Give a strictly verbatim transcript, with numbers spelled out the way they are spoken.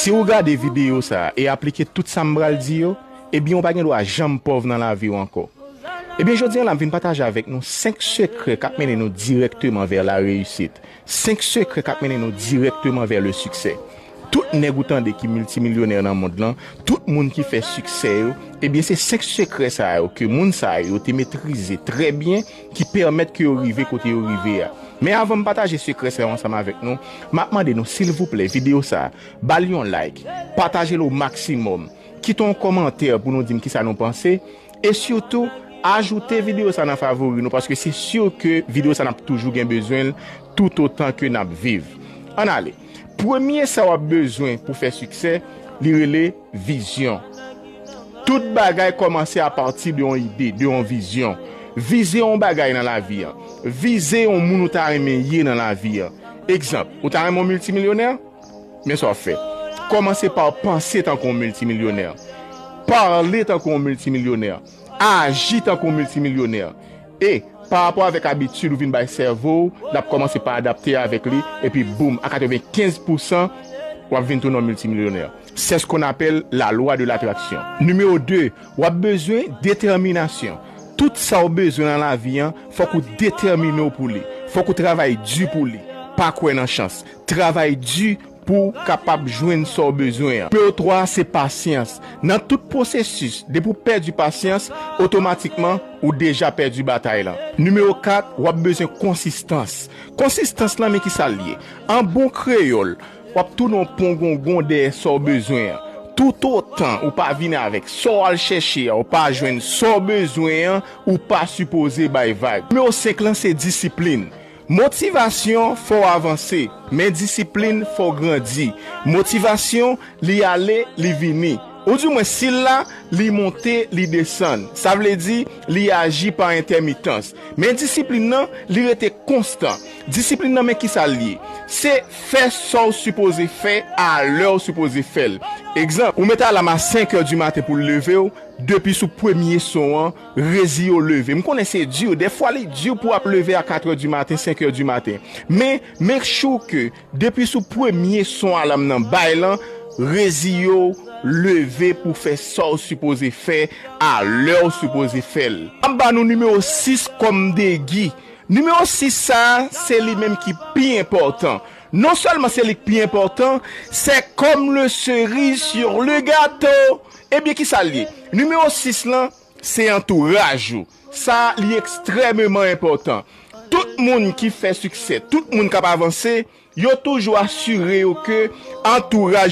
Si w gade videyo sa a e aplike tout sa m pral di yo, ebyen, w pa gen dwa janm pòv nan lavi w ankò. Ebyen, jodi a la, m vin pataje avèk nou senk sekrè k ap mennen nou dirèkteman vè la reyisit. Senk sekrè k ap mennen nou dirèkteman vè le siksè. Tout nèg ou tande ki miltimilyonè nan mond lan, tout moun ki fè siksè yo, ebyen, se senk sekrè sa yo ke moun sa yo te metrize trè byen ki pèmèt ke yo rive kote yo rive a. Men avan m pataje sekrè sa yo ansanm avèk nou, m ap mande nou, silvouplè, videyo sa a, ba l yon like, pataje l o maksimòm, kite yon kòmantè pou nou di m kisa nou panse, e sitou, ajoute videyo sa nan favori nou, paske se si ke videyo sa n ap toujou gen bezwen l toutotan ke n ap viv. Ann ale. Premye sa w ap bezwen pou fè siksè, li rele vizyon. Tout bagay kòmanse apati de yon ide, de yon vizyon. Vize yon bagay nan lavi an. Vize yon moun ou ta renmen ye nan lavi an. Egzanp, ou ta renmen yon miltimilyonè? Men sa w ap fè. Kòmanse pa panse tankou yon miltimilyonè. Pale tankou yon miltimilyonè. Aji tankou yon miltimilyonè. E, pa rapò avèk abitid ou vin bay sèvo w, l ap kòmanse pa adapte avèk li, epi boum, a katrevenkenz pousan, w ap vin tounen yon miltimilyonè. C'est ce qu'on appelle la loi de l'attraction. Nimewo de, w ap bezwen detèminasyon. Tout sa w bezwen nan lavi an, fòk ou detèmine w pou li. Fòk ou travay di pou li. Pa kwè nan chans. Travay di pou w kapab jwenn sa w bezwen an. Nimewo twa, se pasyans. Nan tout pwosesis, depi w pèdi pasyans, otomatikman, ou deja pèdi batay lan. Nimewo kat, w ap bezwen konsistans. Konsistans lan, men kisa l ye? An bon kreyòl, w ap tounen yon pongongon dèyè sa w bezwen an. Toutotan ou pa vini avèk sa w al chèche a, ou pa jwenn sa w bezwen an, ou pa sipoze bay vag. Nimewo senk lan, se disiplin. Motivasyon fè w avanse, men disiplin fè w grandi. Motivasyon, li ale, li vini. Oudimwen, si l la, li monte, li desann. Sa vle di, li aji pa entèmitans. Men disiplin nan, li rete konstan. Disiplin nan, men kisa l ye? Se fè sa w sipoze fè, a lè w sipoze fè l. Egzanp, ou mete alam a senk è di maten pou l leve w, depi sou premye son an, reziye w leve. M konnen se di, dèfwa li di pou w ap leve a kat è di maten, senk è di maten. Men, make sure ke depi sou premye son alam nan bay lan, reziye w leve pou fè sa w sipoze fè, a lè w sipoze fè l. M ap ba nou nimewo sis kòm degi. Nimewo sis sa a, se li menm ki pi enpòtan. Non sèlman se li k pi enpòtan, c'est comme le cerise sur le gâteau. Ebyen, kisa l ye? Nimewo sis lan, se antouraj ou. Sa, li ekstrèmeman enpòtan. Tout moun ki fè siksè, tout moun k ap avanse, yo toujou asire yo ke antouraj